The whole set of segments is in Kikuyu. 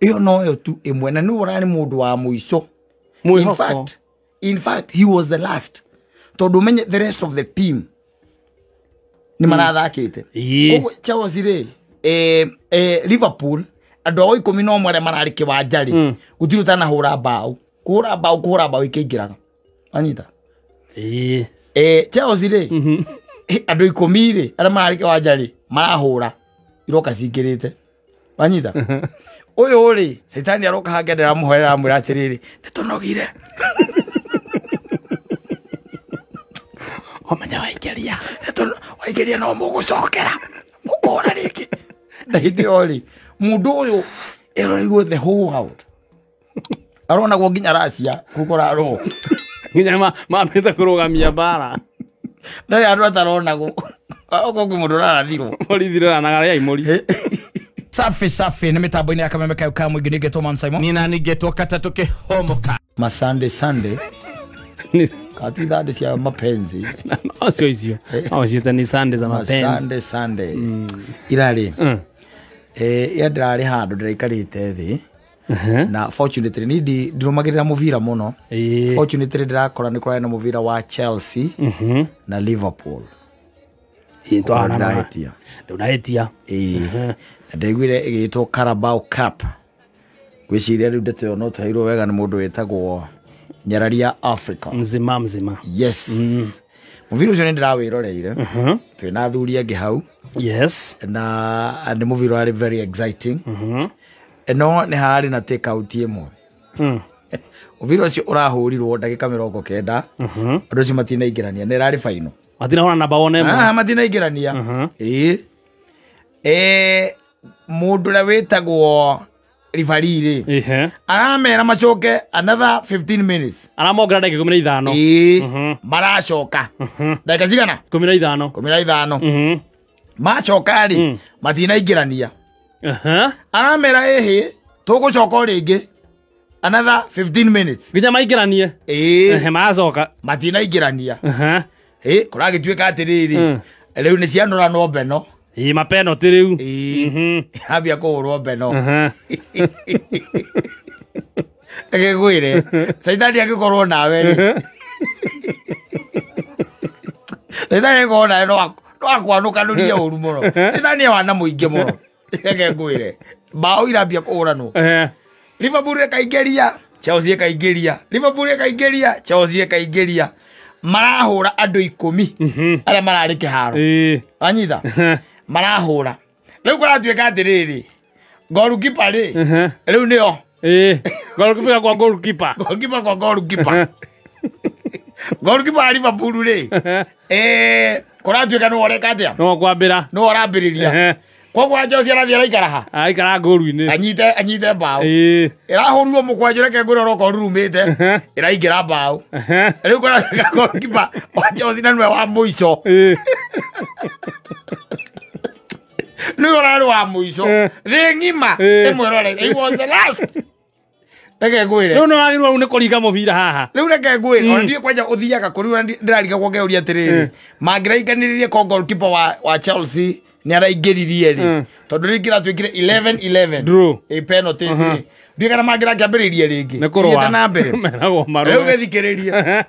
Ĩyo noyo tu ĩmwe na nĩwe ũrarĩ mũndũ wa mũico. In fact he was the last. Tondũ ũmenye the rest of the team nĩ marathakĩte. Koguo Chelsea rĩ, Liverpool andũ ao 11 arĩa mararĩ kĩwanja rĩ, gũtirĩ ũtanahũra mbaũ. Kũhũra mbaũ ikĩingĩraga. Wanyita? Chelsea rĩ, andũ 10 rĩ arĩa mararĩ kĩwanja rĩ, marahũra iroka cingĩrĩte. Wanyita? Ũyũ rĩ, Caitani aroka hangĩ ndĩramũhoera amwĩra atĩrĩrĩ, nĩtũnogire. Omenya waingĩria. Waingĩria no mũgũcokera. Mũkũhũra rĩngĩ. Na hĩndĩ ĩyo rĩ, mũndũ ũyũ eroreirwo the whole world. Aronagwo nginya Russia kũu kũrarũo. Nginya mambĩte kũrũgamia mbara. Ndarĩ andũ ataronagwo. Okorwo kwĩ mũndũ ũrarathirwo. Borithi rĩranaga rĩa imũri. Safi safi nĩ mĩtambo-inĩ ya kameme kayo ka mũingĩ nĩngetwo Man Simon. Nina nĩngetwo katatũ kĩhomoka. Masande Sunday. Kati thande cia mapenzi. No cio icio. No cio ni Sunday za mapenzi. Sunday Sunday. Irarĩ. Ya ndĩrarĩ handũ ndĩraikarĩte thĩ. Na fortunately ni ndirũmagĩrĩra mũbira mũno. Fortunately ndĩrakora nĩ kũrarĩ na mũbira wa Chelsea na Liverpool. Ndũnahĩtia. Na ndaiguire ĩgĩtwo Carabao Cup. Ngwĩciria rĩu ndeto ĩyo no tũheirwo wega nĩ mũndũ wĩtagwo Nyararia Africa. Mzima mzima. Yes. Mũbira ũcio nĩ ndĩrawĩroreire. Twĩna athuri angĩ hau. Yes. Na nĩ mũbira warĩ very exciting. No nĩ hararĩ na take out ĩmwe. Mũbira ũcio ũrahũrirwo ndagĩka 90. Andũ acio matinaingĩrania. Nĩ ĩrarĩ final. Matinahũra namba one ĩmwe. Matinaingĩrania. Ĩĩ. Mũndũ ũrĩa wĩtagwo referee rĩ, aramera macoke another 15 minutes. Aramongerera ndagĩka 15. Maracoka. Ndagĩka cigana? 15. 15. Macoka rĩ, matinaingĩrania. Aramera ĩhĩ, tũgũcoka o rĩngĩ another 15 minutes. Nginya maingĩranie. Maracoka. Matinaingĩrania. Kũragĩtuĩka atĩrĩrĩ, rĩu nĩ cianũranwo mbeno. Mapenalty rĩu. Ambia kũhũrwo mbeno. Ngĩkwĩre, Caitani angĩkorwo nawe rĩ. Caitani angĩkorwo nawe no akwanũkanũrie ũru mũno. Caitani e wana mũingĩ mũno. Reke ngwĩre. Mbaũ irambia kũhũranwo. Liverpool ĩkaingĩria, Chelsea ĩkaingĩria. Liverpool ĩkaingĩria, Chelsea ĩkaingĩria. Marahũra andũ 10 arĩa mararĩ kĩharo. Wanyita? Marahũra. Rĩu kũratuĩka atĩrĩrĩ, goalkeeper rĩ, rĩu nĩo. Goalkeeper kwa goalkeeper. Goalkeeper kwa goalkeeper. Goalkeeper wa Liverpool rĩ, kũratuĩka nĩwe ũreka atĩa? Nĩwe ũkwambĩra. Nĩwe ũrambĩrĩria. Koguo wa Chelsea arathiĩ araikara ha? Araikara ngũru-inĩ. Anyite mbaũ. Ĩrahũrirwo mũkwanjũ reke ngwĩre ũroka ũrurumĩte. Ĩraingĩra mbaũ. Rĩu kũratuĩka goalkeeper wa Chelsea na nĩwe wa mũico. Nĩwe ũrarĩ wa mũico. Thĩ ng'ima ĩmwĩrorere. He was the last. Reke ngwĩre. Rĩu nĩwagĩrĩirwo nĩ kũringa mũbira haha. Rĩu reke ngwĩre. Ona ndiũĩ kwanja ũthiaga kũ rĩu ndĩrarigagwo ngeyũria atĩrĩrĩ. Mangĩrainganĩrĩrie ko goalkeeper wa Chelsea nĩ araingĩririe rĩ. Tondũ rĩngĩ ratuĩkire 11-11. Draw. Penalties rĩ. Ndiũĩ kana mangĩrakĩambĩrĩirie rĩngĩ. Nĩ kũrũa. Thiĩte na mbere. Meragwo marũe. Rĩu gĩthikĩrĩrie.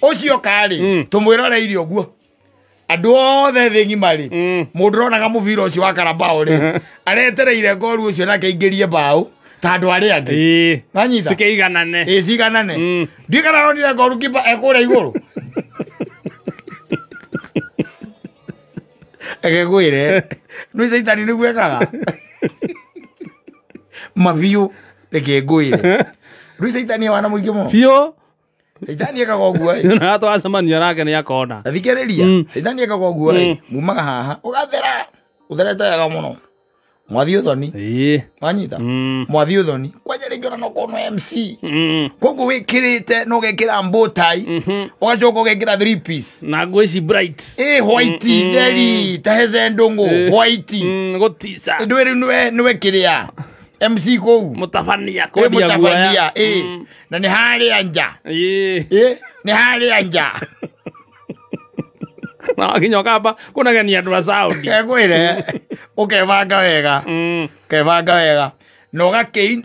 Ũcio karĩ, tũmwĩroreire ũguo. Andũ othe thĩ ng'ima rĩ, mũndũ ũronaga mũbira ũcio wa Carabao rĩ, aretereire ngoru ũcio nake aingĩrie mbaũ ta andũ arĩa angĩ. Wanyita? Cikĩiganane. Ciganane. Ndiũĩ kana aronire goalkeeper e kũrĩa igũrũ. Reke ngwĩre, nĩ Caitani nĩguo ekaga. Mabiũ, reke ngwĩre. Rĩu Caitani e wana mũingĩ mũno. Biũ. Caitani ekaga ũguo ĩ. Na twacemania nake nĩ akona. Thikĩrĩria, Caitani ekaga ũguo ĩ. Mumaga haha, ũgathera. Ũtherete wega mũno. Mwathi ũthoni. Wanyita? Mwathi ũthoni. Kwanja rĩngĩ ona no ũkorwo nĩ MC. Koguo wĩkĩrĩte na ũgekĩra bow tie. Ũgacoka ũgekĩra 3 piece. Na nguo ici bright. White theri, ta heze ndũngũ, white. Gũtica. Ndũĩ rĩu nĩwe kĩrĩa. MC kũu. Mũtabania, kwendia guoya. Mũtabania, Na nĩ harĩa nja. Nĩ harĩa nja. Na nginya ũkamba kũnegenia andũ a Saudi. Ngwĩre, ũkebanga wega. Ũkebanga wega. Na ũgakĩ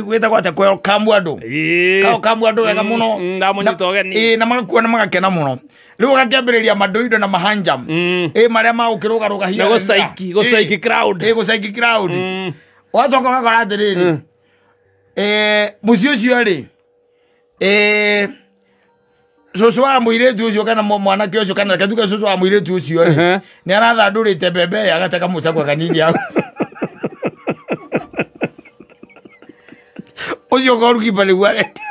wĩtagwo atĩa, welcome andũ. Welcome andũ wega mũno. Ndamũnyita ũgeni. Ĩĩ, na magakuona magakena mũno. Rĩu ũgakĩambĩrĩria mandoindo na mahanjam. Ĩ marĩa magũkĩrũgarũga Na gũcaiki crowd. Ĩ, gũcaiki crowd. Wacoka ũgakora atĩrĩrĩ, mũciĩ ũcio rĩ, cũcũ wa mũirĩtu ũcio kana mwanake ũcio, kana reke tuge cũcũ wa mũirĩtu ũcio rĩ, nĩ arathandũrĩte mbembe ĩyo agateka mũcakwe kanini hau. Ũcio goalkeeper nĩguo arenda,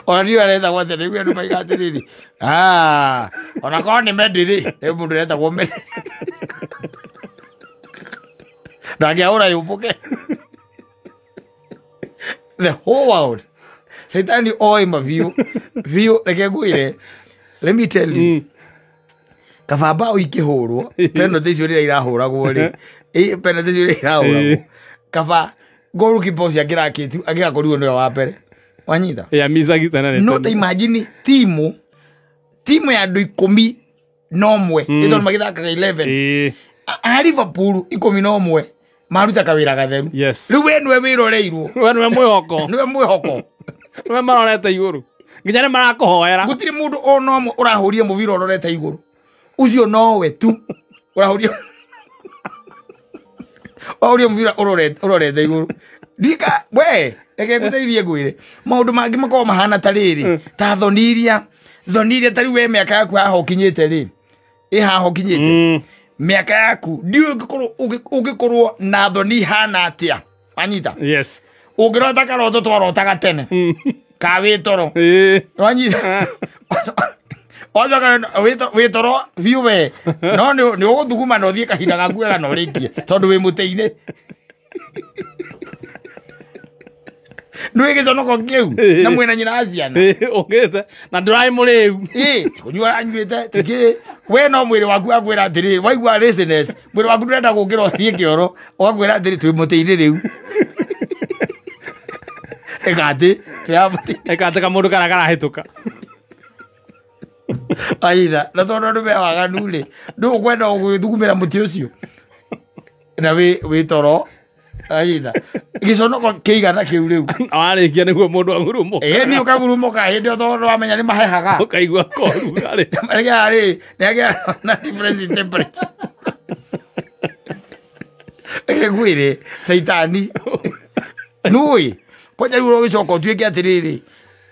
ona niĩ aretagwo atĩa, nĩguo andũ maiga atĩrĩrĩ, "Ah, ona korwo nĩ Mendy rĩ, nĩ mũndũ ũretagwo Mendy ndangĩahũra yũmbũke." The whole world, Saitani oĩ ma biũ biũ. Reke ngwĩre, let me tell you, kaba bao ikĩhũrwo, penalty icio rĩrĩa irahũragwo rĩ, penalty icio rĩrĩa irahũragwo, kaba goalkeeper ũcio angĩrakĩtu angĩgakorirwo nĩwe wa mbere wanyita. Ya micagi tene. No ta imagine timu ya andũ 11, nĩ tondũ magĩthakaga 11. A Liverpool 11 maruta kawĩra gatheru. Rĩu we nĩwe wĩroreirwo. We nĩwe mwĩhoko. Nĩwe mwĩhoko. Nĩwe marorete igũrũ, nginya nĩ marakũhoera. Gũtirĩ mũndũ ona ũmwe ũrahũrire mũbira ũrorete igũrũ, ũcio nowe tu ũrahũria, wahũria mũbira ũrorete igũrũ. Ndika we, reke ngũteithie ngwĩre maũndũ mangĩ makoragwo mahana ta rĩrĩ, ta thoni iria, thoni iria, ta rĩu we mĩaka yaku haha ũkinyĩte rĩ, ĩ haha ũkinyĩte, mĩaka yaku ndiũĩ ũngĩkorwo na thoni hana atĩa, wanyita? Yes. Ũngĩrota karoto twarotaga tene ka wĩtoro, wanyita, wacoka wĩtoro biũ we, no nĩ ũgũthuguma na ũthiĩ kahinda gaku wega na ũrĩkie tondũ wĩ mũtĩ-inĩ. Ndũĩ gĩconoko kĩu na mwĩna nyina wa ciana. Ũngĩte na ndũrarĩ mũrĩu. Ĩ, kũnyua anyuĩte tikĩ we, no mwĩrĩ waku akwĩra atĩrĩrĩ, waigua laziness, mwĩrĩ waku ndũrenda gũkĩra ũthiĩ kĩoro, ũgakwĩra atĩrĩ, twĩ mũtĩ-inĩ rĩu, ĩka atĩ twĩ haha mũtĩ. Ĩkatĩ kamũndũ karĩa karahĩtũka. Aitha na tondũ andũ me waganu rĩ, ndũkwenda gwĩthugumĩra mũtĩ ũcio na wĩ toro, aitha gĩconoko kĩigana kĩu rĩu. Na warĩkia nĩguo mũndũ agurumũka. Ĩ, nĩ ũkagurumũka hĩndĩ ĩyo tondũ wamenya nĩ mahehaga. Ũkaigua korugarĩ. Nĩgĩa rĩ, nĩagĩa na difference in temperature. Reke ngwĩre, caitani nũĩ kwanja rĩu ũgĩcoka ũtuĩke atĩrĩrĩ,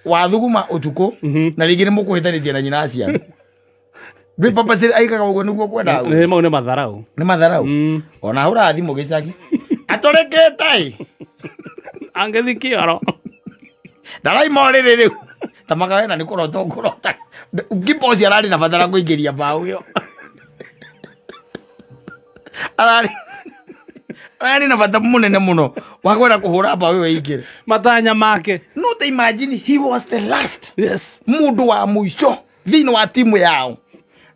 wathuguma ũtukũ na rĩngĩ nĩ mũkũhĩtanĩtie na nyina wa ciana, ndwĩ purposely aikaga ũguo nĩguo kwendaga ũguo. Nĩ mau nĩ matharau. Nĩ matharau. Ona hũra thimũ gĩcagi atũrĩkĩte ĩ. Angĩthi kĩoro. Ndaraima rĩrĩ rĩu ta makawena nĩ kũrota ũkũrota kipa ũcio ararĩ na batara kũingĩria mbaũ ĩyo, ararĩ na bata mũnene mũno wa kwenda kũhũra mbaũ ĩyo ĩingĩre. Matanya make. No ta imagine, he was the last mũndũ wa mũico thĩinĩ wa timu yao,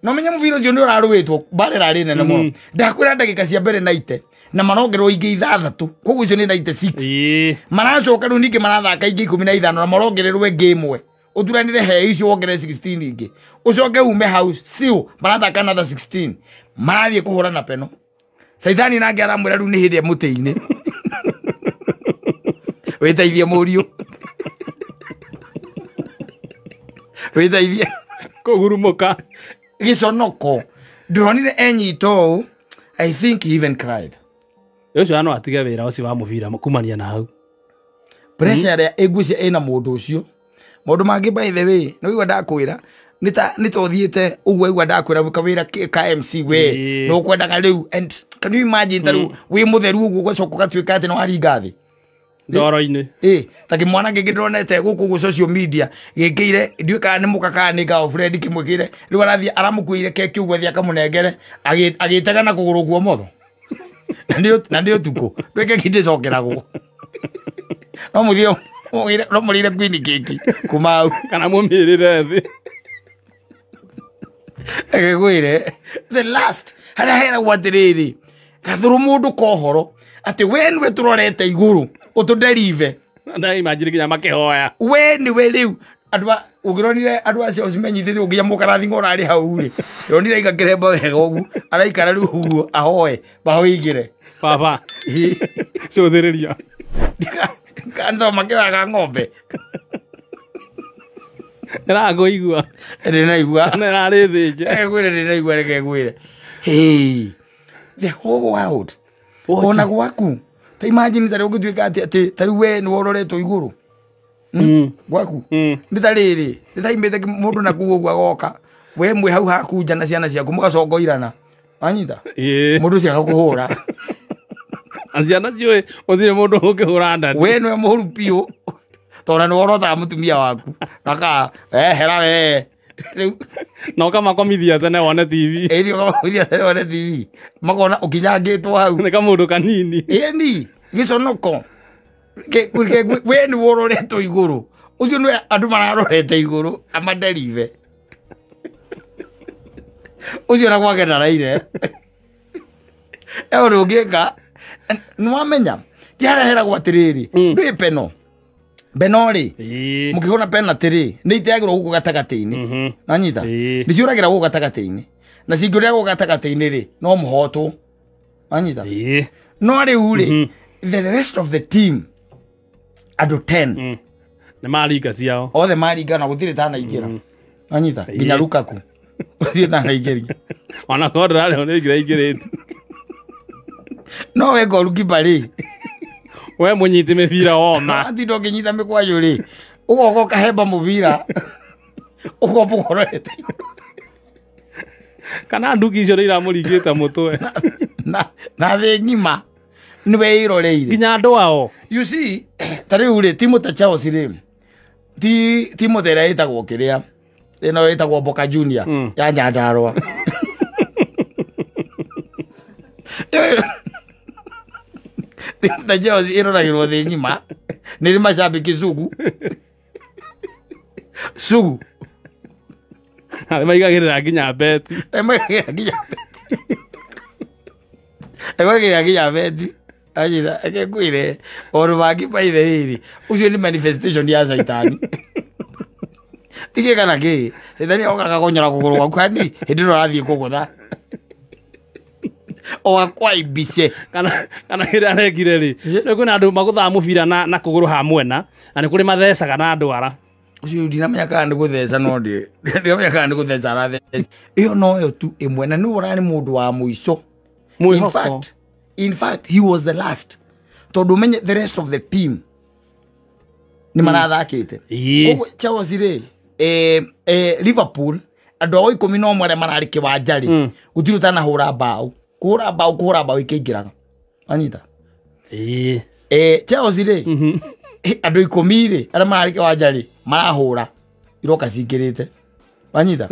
na ũmenye mũbira ũcio nĩ ũrarũĩtwo mbara ĩrarĩ nene mũno. Ndakwĩra ndagĩka cia mbere 90 na marongerwo ingĩ ithathatũ, koguo icio nĩ 96. Maracoka rĩu ningĩ marathaka ingĩ 15 na marongererwo ĩngĩ ĩmwe, ũturanĩre he icio wongerere 16 ingĩ, ũcoke ume hau still marathaka another 16, marathiĩ kũhũrana peno. Caithani nake aramwĩra rĩu nĩ hĩndĩ ĩ mũtĩ-inĩ, wĩteithie mũriũ, wĩteithie. Kũgurumũka. Gĩconoko ndĩronire enyita ũũ, I think he even cried. Ũcio no atige wĩra ũcio wa mũbira kumania na hau. Pressure ĩrĩa ĩngwĩcia ĩna mũndũ ũcio, maũndũ mangĩ, by the way, nĩ waigua ndakwĩra nĩ ta ũthiĩte ũguo, aigua ndakwĩra kawĩra ka MC we nĩ ũkwendaga rĩu, and can you imagine, ta rĩu wĩ mũtheru ũguo ũgacoka ũgatuĩka atĩ nĩ waringa thĩ ndoro-inĩ. Ĩ, ta kĩmwana kĩngĩ ndĩronete gũkũ ũguo social media gĩkĩire, ndiũĩ kana nĩ mũka kana nĩ girlfriend, kĩmwĩkĩire rĩu arathiĩ aramũkuĩire keki ũguo, athiĩ akamũnengere agĩtega na kũgũrũ kwa motho, na nĩ ũtukũ ndwĩ keki ndĩcokeragwo, no mũthiĩ no mũrĩire queen keki kuma hau. Kana mũmĩrĩre thĩ. Reke ngwĩre, the last harĩa heragwo atĩrĩrĩ, gathũrũ mũndũ kohoro atĩ we nĩwe tũrorete igũrũ ũtũderive. Na imagine nginya makĩhoya. We nĩwe rĩu andũ ũngĩronire andũ acio cimenyithĩtio nginya mũkarathi ũrarĩ hau rĩ, ndĩronire aiga kĩremba wega ũguo araikara rĩu ũguo ahoe mbaũ ĩingĩre. Baba. Cũthĩrĩria. Kanthoma kĩwaga ng'ombe. Ndĩrakũigua. Ndĩnaigua. Nĩrarĩ thĩnje. Reke ngwĩre ndĩnaigua reke ngwĩre. Hey, the whole world. Ona gwaku. Ta imagine ta rĩu ũngĩtuĩka atĩ ta rĩu we nĩ ũroretwo igũrũ. Gwaku. Nĩ ta rĩrĩ, nĩ ta imĩte mũndũ na kuu ũguo agoka. We mwĩ hau haku nja na ciana ciaku mũgacongoirana. Wanyita? Mũndũ ũcio agakũhũra. Ciana ciũĩ gũtirĩ mũndũ ũngĩhũra ndani. We nĩwe mũhũru biũ. Tondũ nĩ worotaga mũtumia waku. Naka, hera we. Rĩu Na ũkamakomithia tene wone TV. Ĩni ũkamakomithia tene wone TV. Makona ũkinyangĩtwo hau. Nĩ kamũndũ kanini. Ĩni, gĩconoko. We nĩ wororetwo igũrũ. Ũcio nĩwe andũ mararorete igũrũ, amaderive. Ũcio na gwake ndaraire. Ũndũ ũngĩka, nĩwamenya, ti harĩa heragwo atĩrĩrĩ, ndũĩ peno. Beno rĩ, mũkĩhũra penalty rĩ, nĩ iteagĩrwo gũkũ gatagatĩ-inĩ. Nanyita? Nĩ ciũragĩra gũkũ gatagatĩ-inĩ. Na cingĩũrĩra gũkũ gatagatĩ-inĩ rĩ, no mũhotwo. Nanyita? No rĩu rĩ, the rest of the team, andũ 10. Nĩ maringa ciao. Othe maringa na gũtirĩ tanaingĩra. Nanyita? Nginya Lukaku. Gũtirĩ tanaingĩria. Ona korwo ndĩrarĩho nĩ ingĩra ingĩrĩte. No we goalkeeper rĩ. We mũnyiti mĩbira woma. Atinda ũkĩnyita mĩkwajũ rĩ, ũgoka ũkahemba mũbira, ũkomba ũkororete igũrũ. Kana nduki icio nĩ iramũringĩte mũtwe. Na thĩ ng'ima nĩwe ĩroreire. Nginya andũ ao. You see, ta rĩu rĩ, timu ta Chelsea rĩ, ti timu ta ĩrĩa ĩtagwo kĩrĩa, ĩno ĩtagwo Boca Junior ya Nyandarũa. Ta Chelsea ĩroragĩrwo thĩ ng'ima, nĩ ĩrĩ macambĩki sugu. Sugu. Arĩa maigagĩrĩra nginya beti. Maigagĩrĩra nginya beti. Maigagĩrĩra nginya beti. Anyita, reke ngwĩre, ũndũ wa by the way, ũcio nĩ manifestation ya Caitani. Ti kĩ kana kĩ, Caitani okaga kũnyora kũgũrũ gwaku hani, hĩndĩ ĩno ũrathiĩ kũgũtha. Owakwaimbice. Kana kĩrĩa arekire rĩ, rĩu kwĩna andũ magũthaga mũbira na kũgũrũ ha mwena, na nĩ kũrĩ mathecaga na ndwara. Ũcio ndinamenya kana nĩ gũtheca no ndinamenya kana nĩ gũtheca aratheca. Ĩyo noyo tu ĩmwe na nĩwe ũrarĩ mũndũ wa mũico. In fact, he was the last. Tondũ ũmenye the rest of the team nĩ marathakĩte. Koguo Chelsea rĩ, Liverpool andũ ao 11 arĩa mararĩ kĩwanja rĩ, gũtirĩ ũtanahũra mbaũ. Kũhũra mbaũ ikĩingĩraga. Wanyita? Chelsea rĩ, andũ 10 rĩ, arĩa mararĩ kĩwanja rĩ, marahũra iroka cingĩrĩte. Wanyita?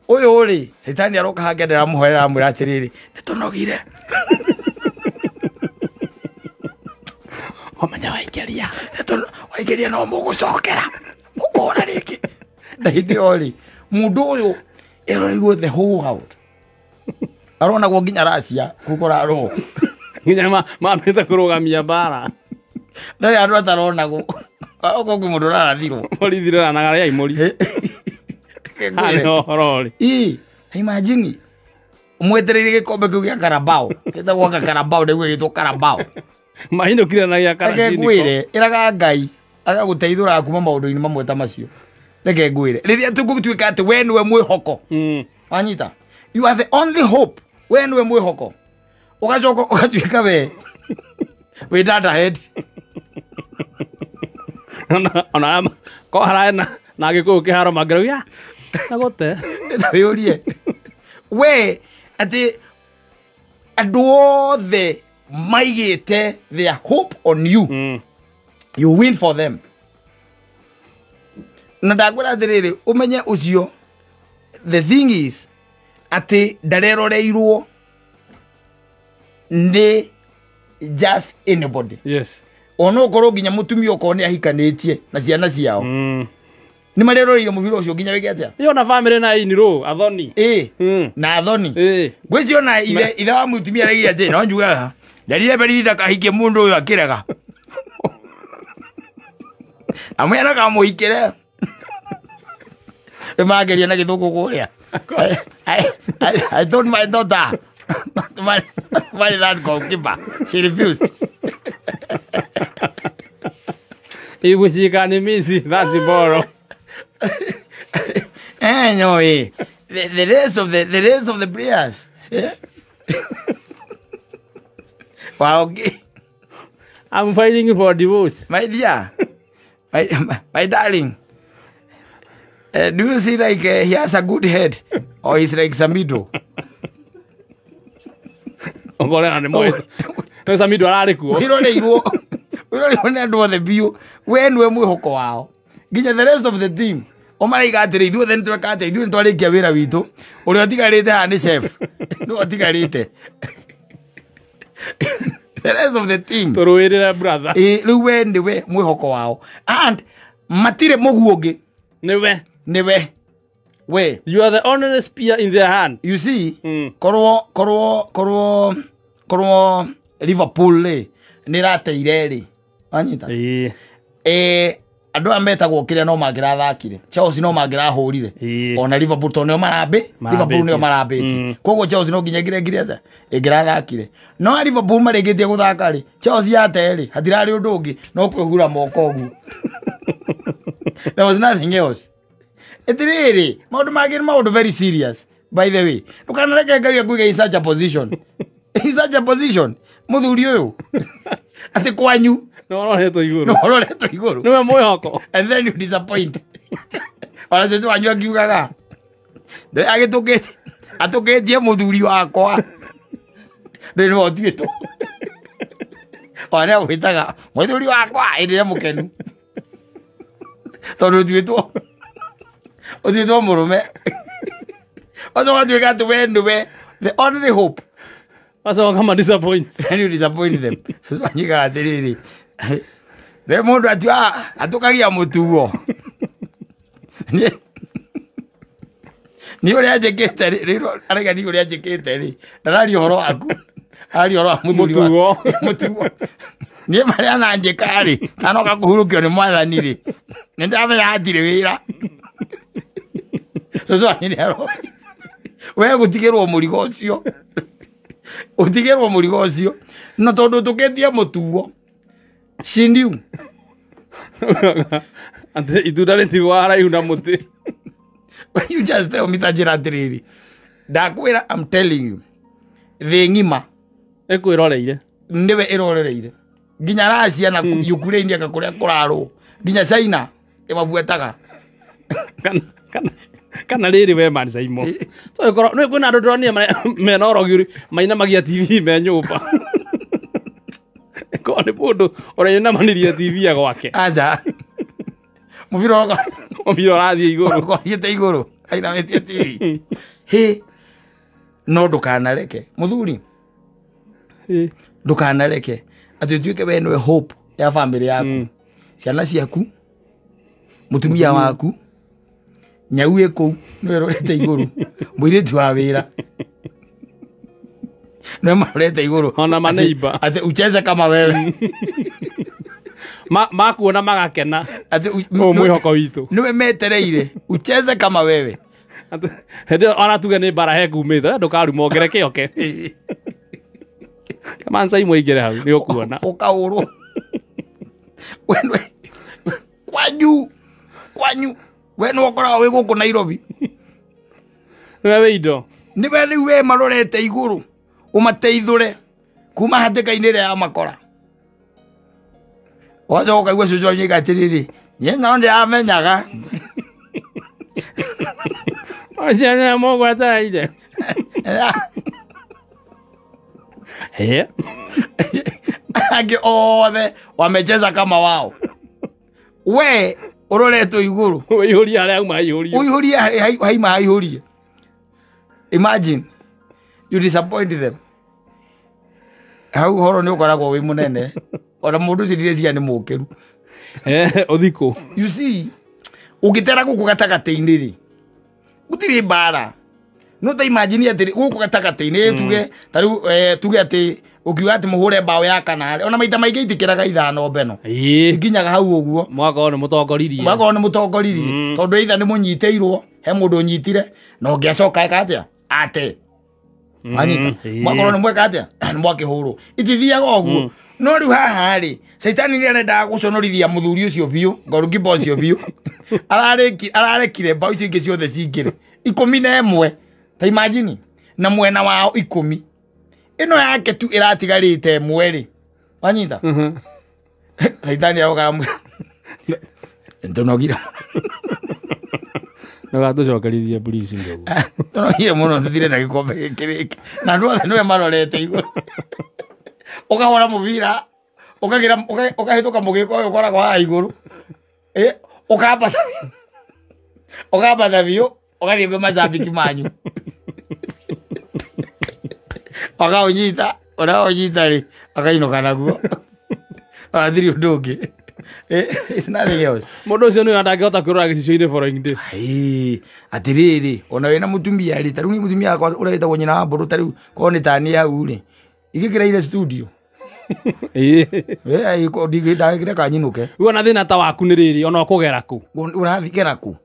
Ũyũ rĩ, Caitani aroka hangĩ ndĩramũhoera aramwĩra atĩrĩrĩ, nĩtũnogire. Wamenya waingĩria. Waingĩria no mũgũcokera. Mũkũhũra rĩngĩ. Na hĩndĩ ĩyo rĩ, mũndũ ũyũ eroreirwo the whole world. Aronagwo nginya Russia kũu kũrarũo. Nginya mambĩte kũrũgamia mbara. Ndarĩ andũ ataronagwo. Okorwo kwĩ mũndũ ũrarathirwo. Borithi rĩranaga rĩa imũri. Haha ũhoro rĩ. Imagine mwetereire gĩkombe kĩu gĩa Carabao. Gĩtagwo anga Carabao nĩguo gĩtwo Carabao. Mainũkire na gĩa Karacini. Reke ngwĩre, ĩraga Ngai agagũteithũraga kuma maũndũ-inĩ mamwe ta macio. Reke ngwĩre, rĩrĩa tũgũtuĩka atĩ we nĩwe mwĩhoko. Wanyita? You are the only hope. We nĩwe mwĩhoko. Ũgacoka ũgatuĩka we wĩ dada head. Ona ko harae na gĩkũyũ kĩharo mangĩrauga na gũte. Wĩyũrie. We atĩ andũ othe maigĩte their hope on you. You win for them. Na ndakwĩra atĩrĩrĩ, ũmenye ũcio, the thing is atĩ ndareroreirwo nĩ just anybody. Yes. Ona ũkorwo nginya mũtumia okorwo nĩ ahikanĩtie na ciana ciao. Nĩ mareroreire mũbira ũcio nginya wĩke atĩa? Ĩyo na family na inirũ, athoni. Na athoni. Ngwĩciria ona ithe wa mũtumia araigire atĩ no njugaga ndarire mbere ndakahikie mũndũ ũyũ akĩrega. Amwe ndakamũhikĩre. Nĩmageria na gĩthũngũ kũrĩa. I told my daughter. To marry that goalkeeper. She refused. If she can miss it, that's the borrow. Anyway, the rest of the players. Yeah. Wow, okay. I'm fighting for divorce. My dear, my darling. Do you see like he has a good head or he's like Samido? No Samido ararĩ kuo. Wiroreirwo nĩ andũ othe biũ. We nĩwe mwĩhoko wao. Nginya the rest of the team. O maraiga atĩrĩ ithuothe nĩ tweka atĩa, ithuĩ nĩ twarĩkia wĩra witũ. Ũrĩa ũtigarĩte haha nĩ chef. Nĩwe ũtigarĩte. The rest of the team. Tũrũĩrĩre brother. Rĩu we nĩwe mwĩhoko wao. And matirĩ mũguo ũngĩ. Nĩwe. Nĩwe. We. You are the only spear in their hand. You see, korwo Liverpool rĩ nĩ rateire rĩ. Wanyita? Andũ aya metagwo kĩrĩa no mangĩrathakire. Chelsea no mangĩrahũrire. Ona Liverpool tondũ nĩo marambĩ, Liverpool nĩo marambĩtie. Koguo Chelsea no nginya ĩngĩrekire atĩa? Ĩngĩrathakire. No Liverpool marĩkĩtie gũthaka rĩ, Chelsea yate rĩ, hatirarĩ ũndũ ũngĩ no kwĩhura moko ũguo. There was nothing else. Etiriri, maũndũ mangĩ nĩ maũndũ very serious, by the way. Ndũkanareke Ngai akũige in such a position. In such a position. Mũthuri ũyũ. Atĩ kwanyu. No ũroretwo igũrũ. No ũroretwo igũrũ. Nĩwe mwĩhoko. And then you disappoint. Ona cũcũ wanyu akiugaga. Agĩtũkĩtie atũkĩtie mũthuri wakwa. Ndũĩ nĩwe ũtuĩtwo. Ona nĩagwĩtaga mũthuri wakwa hĩndĩ ĩrĩa mũkenu. Tondũ ũtuĩtwo mũrũme. Ũcoka ũtuĩka atĩ we nĩwe the only hope. Wacoka ma disappoint. And you disappoint them. Cũcũ wanyu aigaga atĩrĩrĩ, rĩu mũndũ atũkagia mũtuo. Nĩ ũrĩa njĩkĩte rĩ, araiga nĩ ũrĩa njĩkĩte rĩ, ndararia ũhoro waku, araria ũhoro wa mũthuri wa mũtuo. Niĩ marĩa ananjĩka rĩ, tanoka kũhurũkio nĩ mwathani rĩ, nĩ ndamenya hatirĩ wĩra. Cũcũ wanyu nĩ aroĩ. We gũtigĩrwo mũrigo ũcio. Ũtigĩrwo mũrigo ũcio. No tondũ ũtũkĩtie mũtuo. She knew. Atĩ itunda rĩtigwo haraihu na mũtĩ. You just tell me ta njĩra atĩrĩrĩ. Ndakwĩra, I'm telling you. Thĩ ng'ima ĩkwĩroreire. Nĩwe ĩrorereire. Nginya Russia na Ukraine aka kũrĩa kũrarwo. Nginya China ĩmabuataga. Kana rĩrĩ we man Saimo. So ĩkorwo nĩ kwĩna andũ ndĩronire mena ũrogi mainamagia TV me nyũmba. Ĩkorwo nĩ mũndũ ũrainamanirie TV ya gwake. Aja. Mũbira ũrathiĩ igũrũ. Ũrathiĩte igũrũ. Ainamĩtie TV. Hĩ. No ndũkanareke. Mũthuri. Ndũkanareke. Atĩ ũtuĩke we nĩwe hope ya family yaku. Ciana ciaku. Mũtumia waku. Nyau ĩ kũu nĩwe ĩrorete igũrũ. Mũirĩtu wa wĩra. Nĩwe marorete igũrũ. Ona maneiba. Atĩ ucheze kama wewe. Makuona magakena. Atĩ ũyũ mwĩhoko witũ. Nĩwe metereire. Ucheze kama wewe. Hĩndĩ ĩyo ona tuge nĩ mbara hekumĩte, ndũkaruma ongere kĩoke. Kama Saimo aingĩre hau nĩ ũkuona. Ũkaũrwo. Kwanyu. We nĩwe ũkoragwo wĩ gũkũ Nairobi. Nĩwe wĩ indo. Nĩwe rĩu we marorete igũrũ. Ũmateithũre kuma hatĩka-inĩ ĩrĩa ya makora. Ũgacoka ũkaigua cũcũ wanyu oiga atĩrĩrĩ, niĩ no ndĩramenyaga. Ũcio nĩwe mũgwetereire. Angĩ othe wamecheza kama wao. We ũroretwo igũrũ. Ũihũrie harĩa hauma haihũrie. Ũihũrie harĩa haima haihũrie. Imagine you disappoint them. Hau ũhoro nĩ ũkoragwo wĩ mũnene. Ona mũndũ ũcio ndireciria nĩ mũkĩru. Ũthikũ. You see, ũngĩtera gũkũ gatagatĩ-inĩ rĩ, gũtirĩ mbara. No ta imagine atĩ gũkũ gatagatĩ-inĩ tuge ta rĩu tuge atĩ ũkiuga atĩ mũhũre mbaũ ya kana rĩ, ona maita maingĩ itikĩraga ithano mbeno. Ikinyaga hau ũguo. Mwaka nĩ mũtongoririe. Mwaka nĩ mũtongoririe. Tondũ either nĩ mũnyitĩirwo, he mũndũ ũnyitire, na ũngĩacoka eka atĩa? Ate. Anyita mwakorwo nĩ mweka atĩa nĩ mwakĩhũrwo itithiaga ũguo. No rĩu haha rĩ caitani nĩ arendaga gũconorithia mũthuri ũcio biũ, goalkeeper ũcio biũ. Ararekire mbaũ icio ingĩ ciothe cingĩre 11, ta imagine, na mwena wao 10, ĩno yake tu ĩratigarĩte ĩmwe rĩ, wanyita. Caitani aroka ntonogira nĩgatũcokerithie mburi ndogo. Tũnogire mũno tũthire na gĩkombe gĩkĩ rĩngĩ, na andũ othe nĩwe marorete igũrũ. Ũkahũra mũbira ũkagira ũkahĩtũka mũgĩko ũyũ ũkoragwo haha igũrũ, ũkambata biũ ũgathiĩ kwĩ macambĩki manyu, akaũnyita ũrĩa rĩ akainũka naguo, athiri ũndũ ũngĩ. It's nothing else. Mũndũ ũcio nĩwe ndangĩhota kwĩrora gĩcicio-inĩ following day. Atĩrĩrĩ, ona wĩna mũtumia rĩ, ta rĩu niĩ mũtumia wakwa ũrĩa wĩtagwo nyina wa mbũrũ, ta rĩu korwo nĩ tani hau rĩ, igĩkĩraire studio. Ndagĩkĩre kanyinũke. Rĩu ona thĩna ta waku nĩ rĩrĩ, ona ũkũgera kũ? Ũrathikĩra kũ?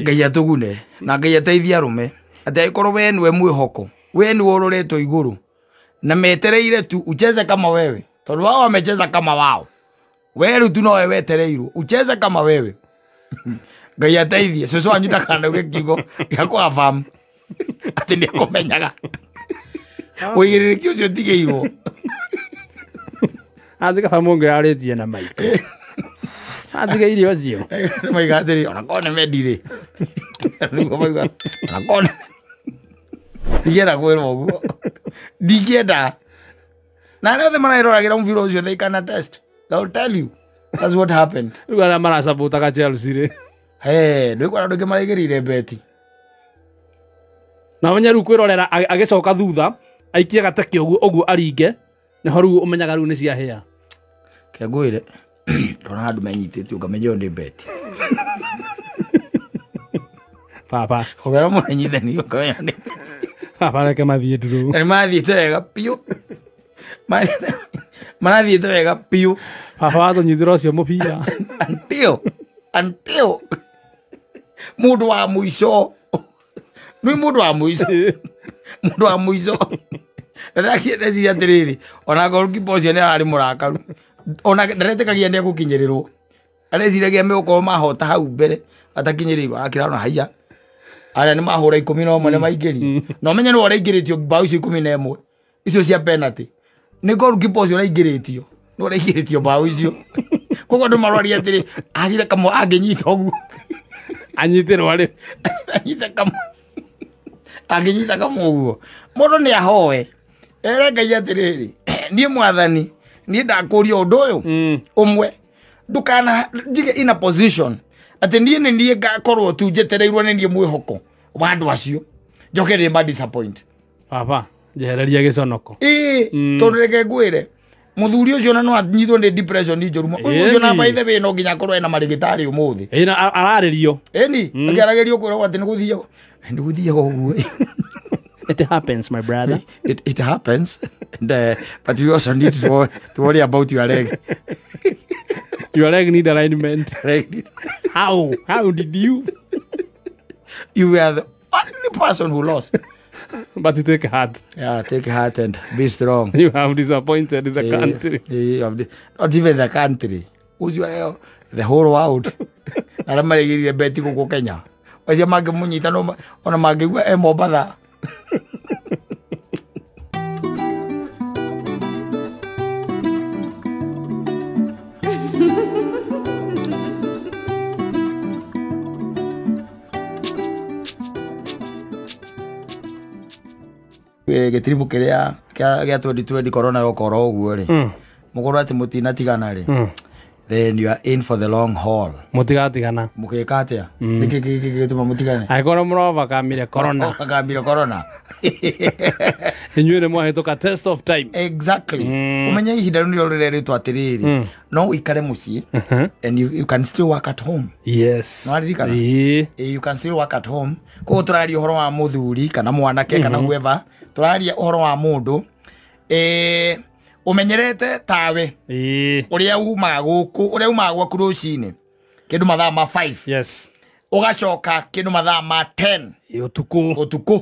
Ngai atũgune na Ngai ateithie arũme atĩ angĩkorwo we nĩwe mwĩhoko, we nĩwe ũroretwo igũrũ na metereire tu ucheze kama wewe, tondũ wao wamecheza kama wao, we rĩu tu nowe wetereirwo ucheze kama wewe. Ngai ateithie cũcũ wanyu ndakanauge kiugo gĩa kũabamu atĩ nĩekũmenyaga ũigĩrĩrĩki ũcio ũtigĩirwo. Athi kaba mũngĩ arĩtie na maiko atigĩire ũcio maiga atĩrĩ, ona korwo nĩ mendire nĩguo maiga, ona korwo ndingĩenda kwĩrwo ũguo, ndingĩenda. Na arĩa othe mareroragĩra mũbira ũcio, they can attest, they will tell you that's what happened. Rĩu arĩa maracabotaga Chelsea rĩ, ndwĩkwara andũ aingĩ maraigĩrĩire beti na ũmenye rĩu kwĩrorera agĩcoka thutha aikie gateke ũguo ũguo aringe, nĩho rĩu ũmenyaga rĩu nĩ ciahĩa. Kengwĩre ndona handũ menyitĩte ũkamenya ũyũ nĩ beti. Baba ũgera mũranyithanio ũkamenya nĩ baba, reke mathiĩ nduru. Na nĩ mathiĩte wega biũ, marathiĩte wega biũ. Baba watũnyitĩra ũcio mũbira until mũndũ wa mũico, nĩ mũndũ wa mũico, mũndũ wa mũico. Na ndeciria atĩrĩrĩ, ona goalkeeper ũcio nĩ ararĩ mũrakaru, ona ndaretĩkagia nĩ egũkinyĩrĩrwo, areciragia megũkorwo mahota hau mbere atakinyĩrĩirwo, akĩra haiya arĩa nĩ mahũra 11 nĩ maingĩri, na ũmenye nĩwe ũraingĩrĩtio mbaũ icio 11 icio cia penalty, nĩ goalkeeper ũcio ũraingĩrĩtio, nĩ ũraingĩrĩtio mbaũ icio. Koguo andũ maroria atĩrĩ, agire kamwe angĩnyita ũguo anyitĩrwo rĩ, anyite kamwe, angĩnyita kamwe ũguo, mũndũ nĩ ahoe ere Ngai atĩrĩrĩ, niĩ mwathani niĩ ndakũria ũndũ ũyũ ũmwe, ndũkana njige in a position atĩ niĩ nĩ niĩ ngakorwo tu njetereirwo nĩ niĩ mwĩhoko wa andũ acio, njoke nĩ ma disappoint. Baba njehereria gĩconoko. Ĩĩ, tondũ reke ngwĩre mũthuri ũcio ona no anyitwo nĩ depression njũru mũno. Ũyũ ũcio na by the way no nginya akorwo ena marĩgĩtarĩ ũmũthĩ. Ĩĩ, na ararĩrio. Ĩni, akĩaragĩrio kwĩrwo atĩ nĩ gũthiaga ũguo. It happens, my brother. It happens. And, but you also need to worry about your leg. Your leg need alignment. Leg. How? How did you? You were the only person who lost. But you take heart. Yeah, take heart and be strong. You have disappointed the country. You have not even the country. The whole world. Na marigirire beti gũkũ Kenya. Acio mangĩmũnyita no ona mangĩigua e Mombatha. Gĩtiribũ kĩrĩa gĩa 2020 corona yokorwo ũguo rĩ, mũkorwo atĩ mũtinatigana rĩ, then you are in for the long haul. Mũtigatigana. Mũgĩka atĩa? Nĩkĩ gĩgĩtũma mũtigane? Angĩkorwo mũrovakamire corona. Overcomire corona. Inyuĩ nĩ mwahĩtũka test of time. Exactly. Ũmenye ihinda rĩu nĩrĩo rĩrerĩtwo atĩrĩrĩ, no ũikare mũciĩ and you can still work at home. Yes. Nĩwaririkana? You can still work at home. Koguo tũraria ũhoro wa mũthuri kana mwanake kana whoever, tũraria ũhoro wa mũndũ ũmenyerete tawe ũrĩa umaga gũkũ, ũrĩa umaga gwaku rũcinĩ kĩndũ mathaa ma 5. Yes. Ũgacoka kĩndũ mathaa ma 10 Ũtukũ. Ũtukũ.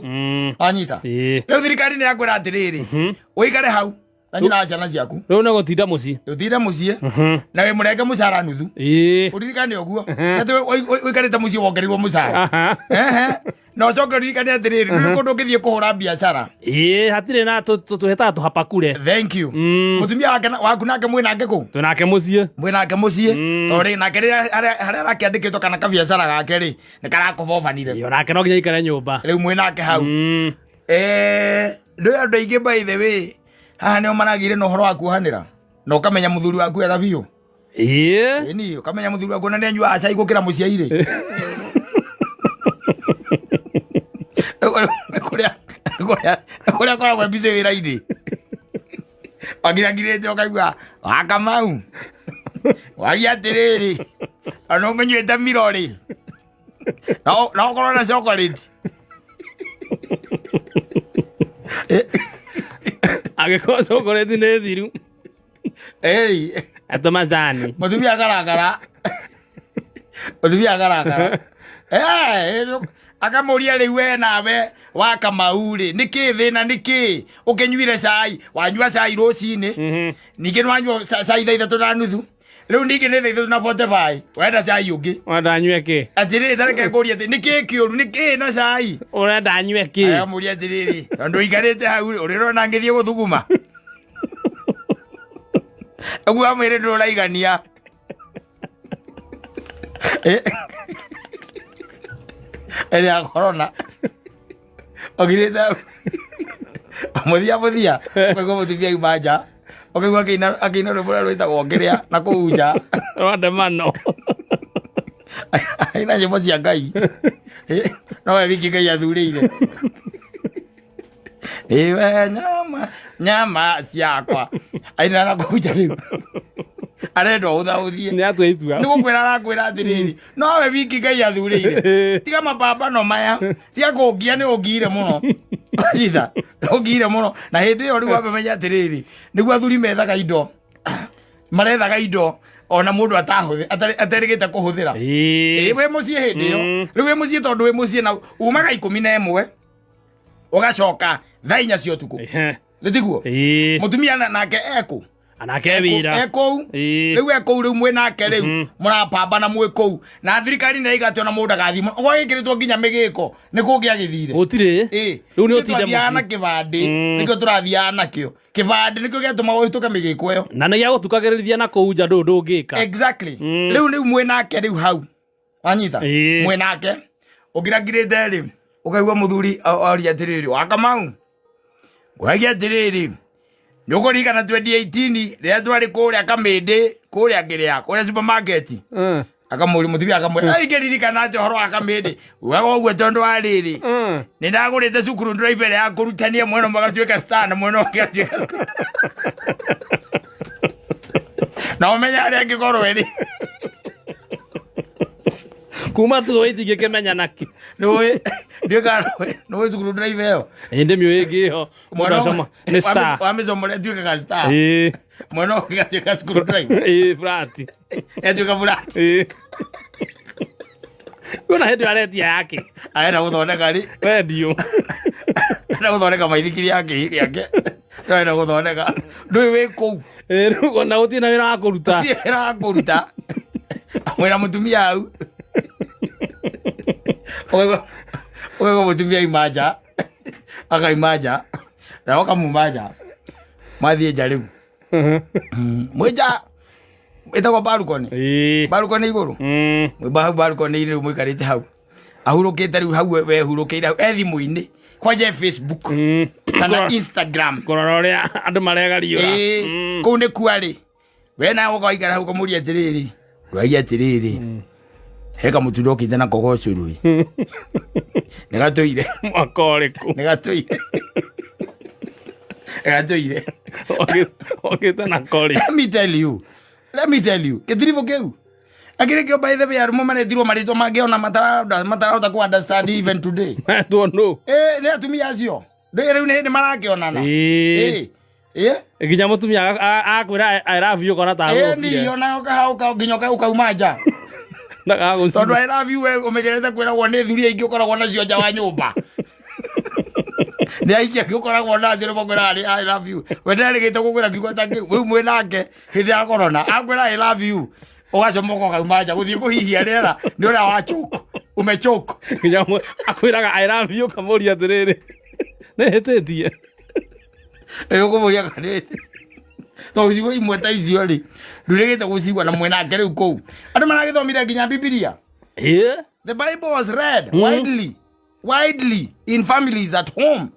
Wanyita? Rĩu thirikari nĩ yakwĩra atĩrĩrĩ, ũikare hau na nyina wa ciana ciaku. Rĩu nĩ gũtinda mũciĩ. Ũtinde mũciĩ na wĩ mũrenge mũcara nuthu. Ũririkane ũguo. Atĩ ũikarĩte mũciĩ wongereirwo mũcara. Ehe. Na ũcoke ũririkane atĩrĩrĩ, ndũrĩ kũndũ ũngĩthiĩ kũhũra biacara. Hatirĩ na tũhetaga tũhapakure. Thank you. Mũtumia wake waku nake mwĩ nake kũ? Twĩ nake mũciĩ. Mwĩ nake mũciĩ. Tondũ rĩ nake rĩrĩa harĩa arakĩandĩkĩtwo kana kabiacara gake rĩ, nĩ karakũbobanire. Ĩĩ, onake no nginya aikare nyũmba. Rĩu mwĩ nake hau. Ndũĩ andũ aingĩ by the way, haha nĩo maragĩire na ũhoro wa kuohanĩra. Na ũkamenya mũthuri waku wega biũ. Ĩni, ũkamenya mũthuri waku na nĩanyuaga cai gũkĩra mũciairĩ. Kũrĩa akoragwo e busy wĩra-inĩ. Wangirangirĩte ũkaigua, wa Kamau. Wagia atĩrĩrĩ, ona ũmĩnyuĩte miro rĩ. No ũkorwo na chocolate. Angĩkorwo chocolate nĩ thiru. Atũ majani. Mũtumia akarakara. Mũtumia akarakara. Akamũria rĩu we nawe wa Kamau rĩ, nĩkĩ thĩna nĩkĩ? Ũkĩnyuire cai, wanyua cai rũcinĩ. Ningĩ nĩwanyua cai thaa ithatũ na nuthu. Rĩu ningĩ nĩ thaa ithatũ na 45. Wenda cai ũngĩ. Ũrenda nyue kĩ? Atĩrĩrĩ, ta reke ngũrie atĩ, nĩkĩ kĩũru, nĩkĩ na cai? Ũrenda nyue kĩ? Akamũria atĩrĩrĩ, tondũ ũikarĩte hau rĩ, ũrĩrona ngĩthiĩ gũthuguma. Ũguo amwĩre ndũraigania. Ĩrĩa ya corona. Ũgirĩte hau. Mũthia mũthia, ũkaigua mũtumia auma nja. Ũkaigua akĩina rwĩmbo rũrĩa rwĩtagwo ngĩrĩa na kũu nja. Rwandamano. Aina nyĩmbo cia Ngai. No we wiki Ngai athurĩire. Iwe nyama, nyama ciakwa. Aina na kũu nja rĩu. Arenda ũthaũthie. Nĩ atua itua. Nĩ gũkwĩra arakwĩra atĩrĩrĩ, no we wiki Ngai athurĩire. Tiga mapambano maya. Tiga kũngia nĩ ũngiire mũno. Itha, ũngiire mũno. Na hĩndĩ ĩyo rĩu wamenya atĩrĩrĩ, nĩguo athuri methaga indo. Marethaga indo ona mũndũ aterĩgĩte kũhũthĩra. Wĩ mũciĩ hĩndĩ ĩyo. Rĩu wĩ mũciĩ tondũ wĩ mũciĩ na umaga 11 ũgacoka thaa inya cia ũtukũ. Nĩ tiguo? Mũtumia nake ekũ? Anake wĩra. Ekũu. Rĩu ekũu rĩu mwĩ nake rĩu mũrapambana mwĩ kũu. Na thirikari nĩ ĩiga atĩ ona mũndũ agathiĩ mũno. Gwagĩkĩrĩtwo nginya mĩgĩko nĩ kũngĩagĩthire. Gũtirĩ. Rĩu nĩ ũtinde Tũrathiaga na mũciĩ. kĩbandĩ. Nĩkĩo tũrathiaga nakĩo. Kĩbandĩ nĩkĩo gĩatũmaga ũhĩtũke mĩgĩko ĩyo. Na nĩ gĩagũtukagĩrĩria na kũu nja ndũ ndũngĩka. Exactly. Rĩu rĩu mwĩ nake rĩu hau. Wanyita? Mwĩ nake. Ũngirangirĩte rĩ, ũkaigua mũthuri oria atĩrĩrĩ, wa Kamau. Ngũragia atĩrĩrĩ, nĩ ũkũririkana 2018 rĩrĩa twarĩ kũrĩa Kamĩndĩ, kũrĩa ngĩrĩa, kũrĩa supermarket. Akamũria mũtumia akamwĩra, ai ngĩririkana atĩ ũhoro wa Kamĩndĩ. Ugaga ũguo tondũ wa rĩrĩ. Nĩ ndagũrĩte cukuru driver ya kũrutania mwena ũmwe agatuĩka star na mwena ũngĩ agatuĩka cukuru. Na ũmenye harĩa angĩkorwo ĩrĩ. Kuma tu itingĩkĩmenya nakĩ. Nĩũĩ, ndiũĩ kana nĩũĩ cukuru driver ĩyo. Ĩĩ, ndĩmĩũĩ ĩngĩ ĩyo. Mũndũ acoma nĩ star. Wamĩcomora ĩtuĩkaga star. Mwena ũngĩ agatuĩka cukuru driver. Flat. Ĩtuĩka flat. Kuna hĩndĩ aretia yake. Arenda gũthondeka rĩ. Redio. Arenda gũthondeka maithikiri yake yake. Arenda gũthondeka. Ndũĩ wĩ kũu. Rĩu ona gũtirĩ na wĩra wa kũruta. Gũtirĩ wĩra wa kũruta. Mwĩra mũtumia hau. Ũkaigua mũtumia aima nja. Akaima nja. Na ũkamuma nja. Mathiĩ nja rĩu. Mwĩ nja ĩtagwo balcony. Balcony igũrũ. Mwĩ hau balcony rĩu mũikarĩte hau. Ahurũkĩte rĩu hau wehurũkĩire hau e thimũ-inĩ. Kwanja Facebook kana Instagram. Kũrora ũrĩa andũ maregariũra. Kũu nĩ kuarĩ. We nawe ũgaikara hau ũkamũria atĩrĩrĩ. Ũragia atĩrĩrĩ. He kamũtunda ũkĩte nako ga ũcũrũ ĩ. Nĩ gatũire. Mwaka ũrĩkũ? Nĩ gatũire. Nĩ gatũire. Ũkĩte nako rĩ? Let me tell you. Let me tell you. Gĩtiribũ kĩu. Lakini kĩo by the way arũme maretirwo marĩtwa mangĩ ona matarahota ku understand even today. Metwo nũ? Nĩ atumia acio. Rĩu nĩ hĩndĩ marakĩonana. Nginya mũtumia akwĩra I love you kana ta Ni ona ũkahauka nginya ũkauma nja. Ndagagũcina. Tondũ I love you we ũmenyerete kwĩragwo nĩ thuri aingĩ ũkoragwo nacio nja wa nyũmba. Nĩ aingĩ angĩ ũkoragwo nacio nĩ makwĩraga I love you. We nderĩgĩte gũkwĩra kiugo ta kĩu. Rĩu mwĩ nake hĩndĩ ya corona akwĩra I love you. Ũgacomoka ũkauma nja gũthiĩ kũhihia rĩera nĩ ũrĩa wa choke. Umechoke. Nginya akwĩraga I love you ũkamũria atĩrĩrĩ. Nĩ hĩtĩtie. Rĩu ũkũmũria kana tondũ ciugo imwe ta icio rĩ ndũrĩgĩte gũcigua na mwĩnake rĩu kũu. Andũ maragĩthomire nginya Bibilia. The Bible was read widely in families at home.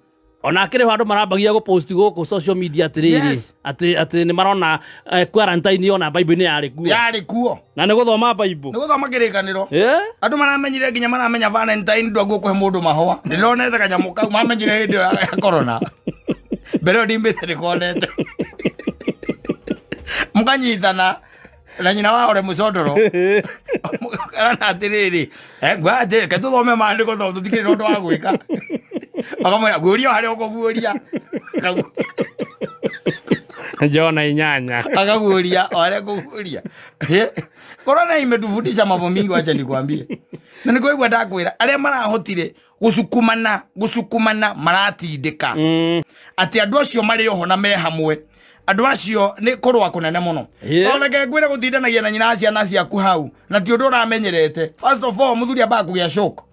Ona akĩrĩ ho andũ marambagia gũpost gũkũ social media atĩrĩrĩ atĩ nĩ marona quarantine ona Bible nĩ yarĩ kuo. Yarĩ kuo. Na nĩ gũthoma Bible. Nĩ gũthoma kĩrĩkanĩro. Andũ maramenyire nginya maramenya Valentine ndũ angĩkũhe mũndũ mahũa. Ndĩronete kanyamũ kau mamenyire hĩndĩ ya corona. Mbere ĩyo ndimbĩte ndĩkonete. Mũkanyitana na nyina wa ore mũcondoro. Mũkarana atĩrĩrĩ, ngwa atĩrĩ, reke tũthome maandĩko tondũ tũtikĩrĩ na ũndũ wa gwĩka. Akamwĩra guũria harĩa ũkũguũria. Jona inyanya. Akaguũria o harĩa ũkũguũria. Corona imetufundisha mambo mingi, wacha nikwambie. Na nĩkũigua ndakwĩra arĩa marahotire gũcukumana maratindĩka. Atĩ andũ acio marĩ oho na me hamwe. Andũ acio nĩ kũrũa kũnene mũno. Reke ngwĩre gũtindanagia na nyina ciana ciaku hau na ti ũndũ ũramenyerete. First of all mũthuri ambaga kũgĩa shock.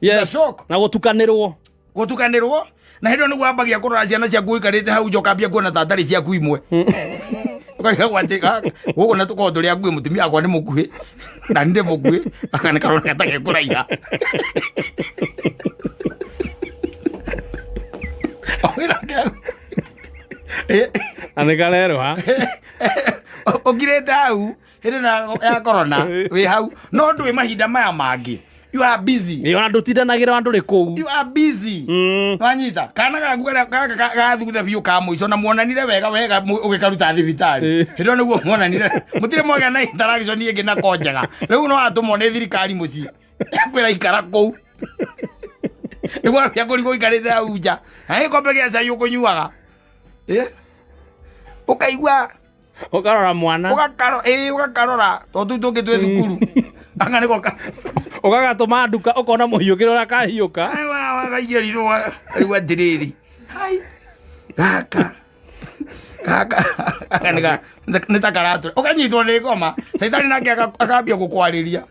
Yes. Na gũtukanĩrwo. Gũtukanĩrwo na hĩndĩ ĩyo nĩguo ambagia kũrora ciana ciaku ũikarĩte hau nja ũkambia kuona ta ndarĩ ciaku imwe. Ũkarigagwo atĩ gũkũ na tũkorwo tũrĩ akuhĩ mũtumia wakwa nĩ mũkuhĩ na nĩ ndĩ mũkuhĩ aka nĩ karoneka ta gekũraiha. Na nĩ karerũha. Ũkirĩte hau hĩndĩ ya corona wĩ hau no ndwĩ mahinda maya mangĩ. You are busy. Ni ona ndũtindanagĩra andũ rĩ kũu. You are busy. Wanyita kana gaku gathutha biũ ka mũico na muonanire wega wega ũgĩkaruta thibitarĩ. Hĩndĩ ĩyo nĩguo muonanire. Mũtirĩ mwagĩa na interaction ĩngĩ na ko njega. Rĩu no atũmwo nĩ thirikari mũciĩ. Kwĩra ikara kũu. Nĩguo ambia kũrigwo ũikarĩte hau nja. Na gĩkombe gĩa cai ũkũnyuaga. Ũkaigua ũkarora mwana. Ũgakarora tondũ tũu tũngĩ twĩ thukuru. Anga nĩko ũgagatũma nduka ũkona mũhiũkĩre ũrĩa kahiũka. Wakaigĩrĩrwo rĩu atĩrĩrĩ. Hai. Gaka. Gaka. Anga nĩ ta karatũ. Ũkanyitwo nĩ ngoma. Caitani nake akambia gũkwarĩria.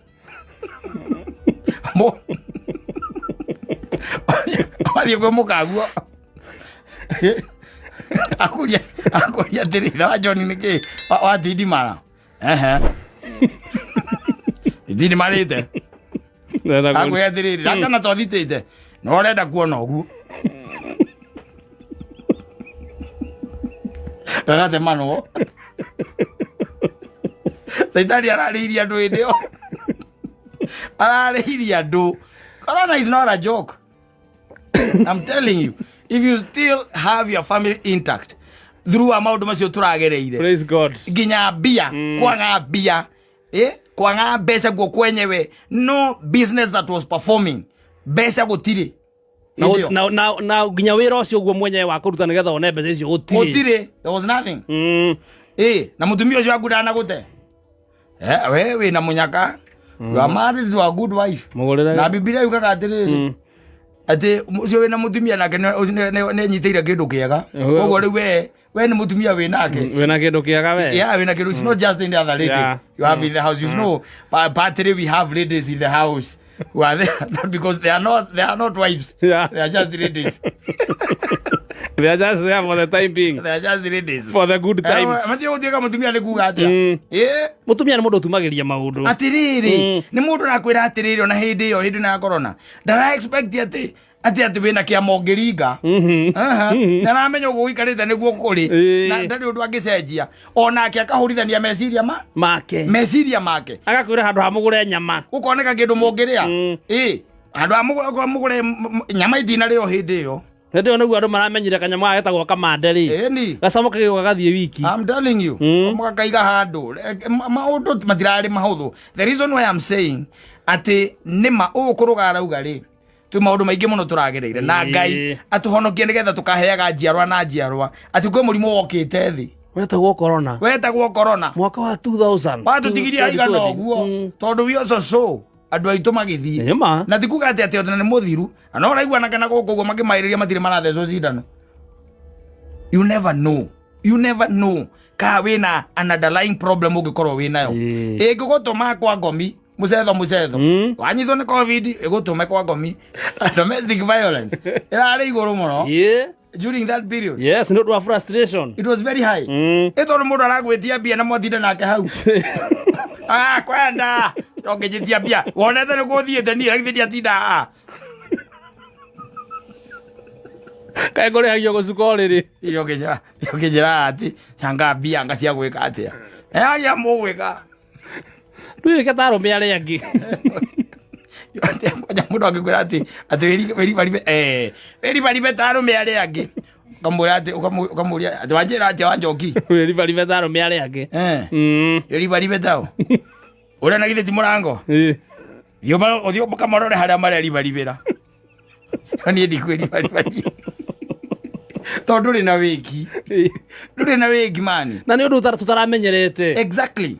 Wathiĩ kwĩ mũkaguo. Akũria atĩrĩrĩ wa John nĩkĩ watindimara. Ehe. Itindimarĩte. Akwĩra atĩrĩrĩ rakana twathitĩte no ũrenda kuona ũguo. Gagatemanwo. Caitani ararĩirie andũ hĩndĩ ĩyo. Ararĩirie andũ. Corona is not a joke. I'm telling you, if you still have your family intact through maũndũ macio tũragereire. Praise God. Nginya mbia, kwaga mbia, kwaga mbeca guo kwenyewe, no business that was performing. Mbeca gũtirĩ. Na nginya wĩra ũcio guo mwenyewe wa kũruta nĩgetha wone mbeca icio gũtirĩ. Gũtirĩ. There was nothing. Na mũtumia ũcio waku ndanagũte. We wĩna mũnyaka. You are married to a good wife. Na Bibilia yugaga atĩrĩrĩ. Atĩ ũcio wĩna mũtumia nake nĩ anyitĩire kĩndũ kĩega. Koguo rĩu we nĩ mũtumia wĩ nake. Wĩna kĩndũ kĩega we. Yeah, wĩna kĩndũ. It's not just in the other lady. You have in the house. You know, partly we have ladies in the house who are there not because they are not wives. Yeah. They are just ladies. They are just there for the time being. They are just ladies. For the good times. Matia gũtuĩka mũtumia nĩ kuga atĩa? Mũtumia nĩ mũndũ ũtumagĩria maũndũ. Atĩrĩrĩ, nĩ mũndũ ũrakwĩra atĩrĩrĩ ona hĩndĩ ĩyo hĩndĩ ya corona. Ndara expect atĩ wĩna kĩama ũngĩringa. Na aramenya ũguo ũikarĩte nĩguo kũrĩ. Na ndarĩ ũndũ angĩcenjia. Onake akahũrithania meciria make. Meciria make. Agakwĩra handũ ha mũgũre nyama. Gũkoneka kĩndũ mũngĩrĩa. Handũ ha mũgũre nyama itinarĩo hĩndĩ ĩyo. Hĩndĩ ĩyo nĩguo andũ maramenyire kanyamũ gaka getagwo kamande rĩ. Gacamoka gĩgoka gathiĩ wiki. I'm telling you. Mũgakaiga handũ. Maũndũ matirarĩ mahũthũ. The reason why I'm saying atĩ nĩma ũũ kũrũga arauga rĩ. Twĩ maũndũ maingĩ mũno tũragereire na Ngai atũhonokie nĩgetha tũkaheaga njiarwa na njiarwa atĩ kwĩ mũrimũ wokĩte thĩ. Wetagwo corona. Wetagwo corona. Mwaka wa 2000. Watutigirie aigana ũguo tondũ we also saw andũ aitũ magĩthiĩ. Na ti kuga atĩ atĩ nĩ mũthiru na no ũraiguana kana gũkũ ũguo makĩmairĩria matirĩ marathecwo cindano. You never know. You never know ka wĩna an underlying problem ũngĩkorwo wĩnayo. Ĩngĩgũtũma kwa ngomi mucetho mucetho. Wanyitwo nĩ COVID ĩgũtũme kwa ngomi. Domestic violence ĩrarĩ igũrũ mũno. Yeah. During that period. Yes, no to frustration. It was very high. Ĩtondũ mũndũ aragwĩtia mbia na mwatinde nake hau. Ah, kwenda. Ũngĩnjĩtia mbia. Wonete nĩ gũthiĩte niĩ githĩ ndiatinda haha. Kaĩ ngũrĩhagio gũcuka ũrĩrĩ. Ũkĩnjĩra atĩ canga mbia anga cia gwĩka atĩa. Aria mũgwĩka. Ndwĩke ta arũme arĩa angĩ. Kwanja mũndũ angĩkwĩra atĩ atĩ wĩribaribe wĩribaribe ta arũme arĩa angĩ. Ũkamwĩra atĩ ũkamũria atĩ wanjĩra atĩa Wanjoki. Wĩribaribe ta arũme arĩa angĩ. Wĩribaribe tao. Ũrĩa na githĩ ti mũrango. Thiĩ ũkamarore harĩa mareribaribĩra. Niĩ ndikwĩribariba. Tondũ ndũrĩ na wĩki. Ndũrĩ na wĩki mani. Na nĩ ũndũ tũtaramenyerete. Exactly.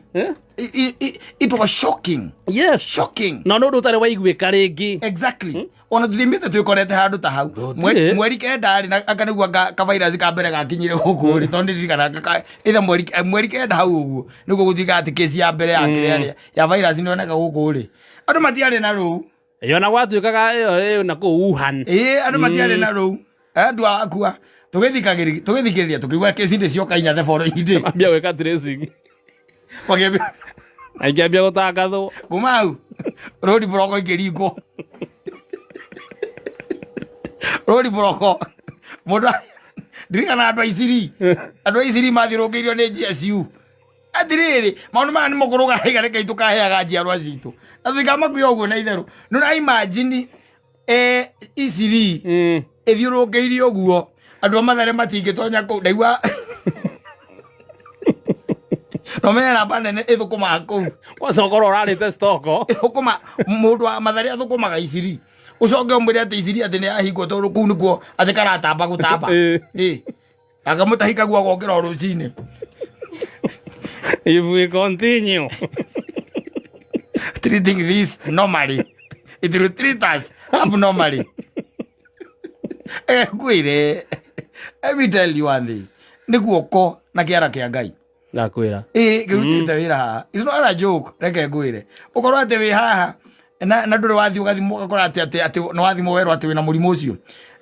It was shocking. Yes. Shocking. Na nĩ ũndũ ũtarĩ waiguĩka rĩngĩ. Exactly. Ona tũthiĩmĩte twĩkorete handũ ta hau. Mweri kenda rĩ anga nĩguo ka virus ka mbere gakinyire gũkũ rĩ tondũ ndirikanaga either mweri kenda hau ũguo nĩguo gũtuĩka atĩ kesi ya mbere ya kĩrĩa ya virus nĩyoneka gũkũ rĩ. Andũ matiarĩ na rũu. Ĩyo na gwatuĩkaga ĩyo na kũu Wuhan. Ĩĩ andũ matiarĩ na rũu. Andũ akua tũgĩthikĩrĩria tũkĩigua kesi ndĩ cioka inya the following day. Mambia gwĩka tracing. Makĩambia Aikĩambia gũtangathwo. Kuma hau rũri buroko ikĩringwo. Rũri buroko mũndũ ndirikana andũ a Isiri. Andũ a Isiri mathiũrũrũkĩirio nĩ GSU. Atĩrĩrĩ maũndũ maya nĩ mũkũrũga iga reke tũkaheaga njiarwa citũ. Na tũtikamakuia ũguo na itherũ. Nĩ ũra imagine Isiri ĩthiũrũrũkĩirio ũguo andũ a Mathare matingĩtonya kũu ndaigua no menya namba nene ĩthũkũmaga kũu. Kwanza ũkorwo ũrarĩte stoko. Ĩthũkũma mũndũ wa Mathare athũkũmaga Isiri. Ũcoke ũmwĩre atĩ Isiri atĩ nĩ yahingwo tondũ kũu nĩkuo atĩ karatamba gũtamba. Ĩ. Akamũtahika guo agokĩra o rũcinĩ. If we continue treating this normally, it will treat us abnormally. Ngwĩre, let me tell you one thing. Nĩ guoko na kĩara kĩa Ngai. Ndakwĩra. Ĩ kĩrutĩte wĩra haha. It's not a joke, reke ngwĩre. Ũkorwo atĩ wĩ haha na ndũrĩ wathiĩ ũgathimwo ũgakora atĩ atĩ nĩ wathimwo werwo atĩ wĩna mũrimũ ũcio.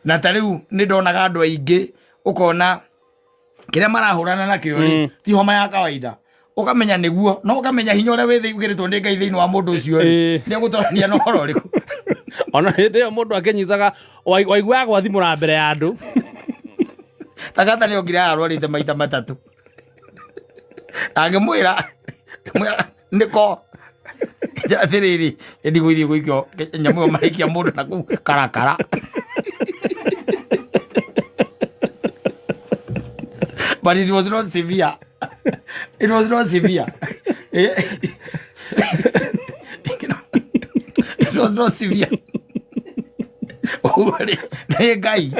Na ta rĩu nĩ ndonaga andũ aingĩ ũkona kĩrĩa marahũrana nakĩo rĩ ti homa ya kawaida. Ũkamenya nĩguo no ũkamenya hinya ũrĩa wĩkĩrĩtwo nĩ Ngai thĩinĩ wa mũndũ ũcio rĩ nĩ egũtorania na ũhoro ũrĩkũ. Ona hĩndĩ ĩyo mũndũ akĩnyitaga waiguaga gwathimũra mbere ya andũ. Tagata nĩ okire arwarĩte maita matatũ. Angĩmwĩra nĩko atĩrĩrĩ ndigũthiĩ gũikio nyamũ ĩyo maraikia mũndũ na kũu karakara. But it was not severe. It was not severe. It was not severe. Nĩ Ngai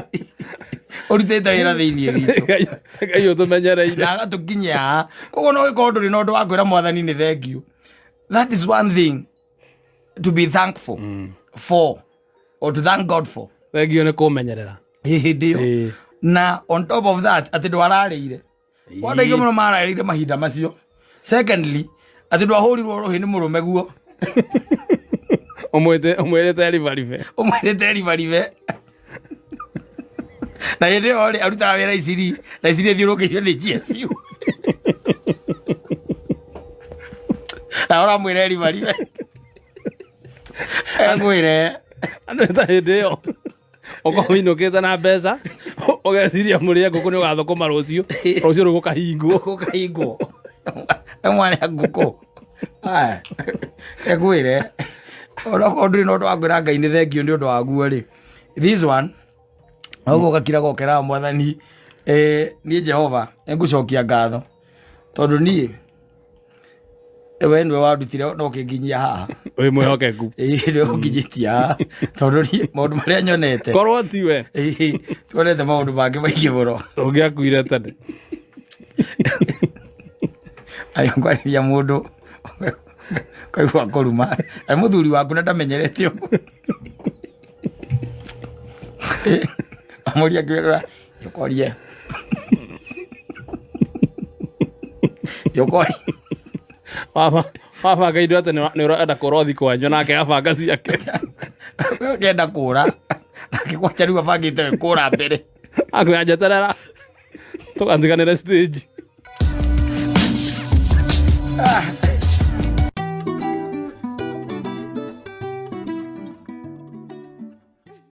ũrutĩte wĩra thĩinĩ witũ. Ngai ũtũmenyereire. Na agatũkinyia haha. Koguo no ũgĩkorwo ndũrĩ na ũndũ wa kwĩra mwathani nĩ thank you. That is one thing to be thankful for or to thank God for. Thank you nĩ kũmenyerera. Hĩndĩ ĩyo. Na on top of that atĩ ndwararĩire. Wanda aingĩ mũno mararĩire mahinda macio. Secondly, atĩ ndwahũrirwo rũhĩ nĩ mũrũme guo. Ũmwĩrĩte eribaribe. Ũmwĩrĩte eribaribe. Na hĩndĩ ĩyo rĩ arutaga wĩra Isiri na Isiri ĩthiũrũrũkĩirio nĩ GSU. Na ũramwĩra eribaribe. Ngwĩre. Andũ ta hĩndĩ ĩyo ũkorwo ũinũkĩte na mbeca ũgeciria mũrĩe ngũkũ nĩ ũgathũkũma rũciũ rũciũ rũu gũkahingwo. Gũkahingwo. Mwana ngũkũ. Aya. Ngwĩre. Onokorwo ndũrĩ na ũndũ wa kwĩra Ngai nĩ thank you nĩ ũndũ waguo rĩ. This one ũguo ũgakira gokera mwathani niĩ Jehova nĩngũcokia ngatho tondũ niĩ we nĩwe wandutire no ũkĩnginyia haha. Wĩ mwĩhokeku. Ĩĩ nĩwe ũnginyĩtie haha tondũ niĩ maũndũ marĩa nyonete. Korwo tiwe. Ĩĩ tuonete maũndũ mangĩ maingĩ mũno. Ũngĩakuire tene. Ayo ngwarĩria mũndũ kaigua kũruma arĩ mũthuri waku na ndamenyerete ũguo. Amũria akiuga yũkorie yũkorie Wabanga indo atĩ nĩ ũrenda kũra ũthi kwanyu nake abanga ciake. Kenda kũra nake kwacha rĩu abangĩte we kũra mbere. Akwĩra njeterera tũgatiganĩre stage.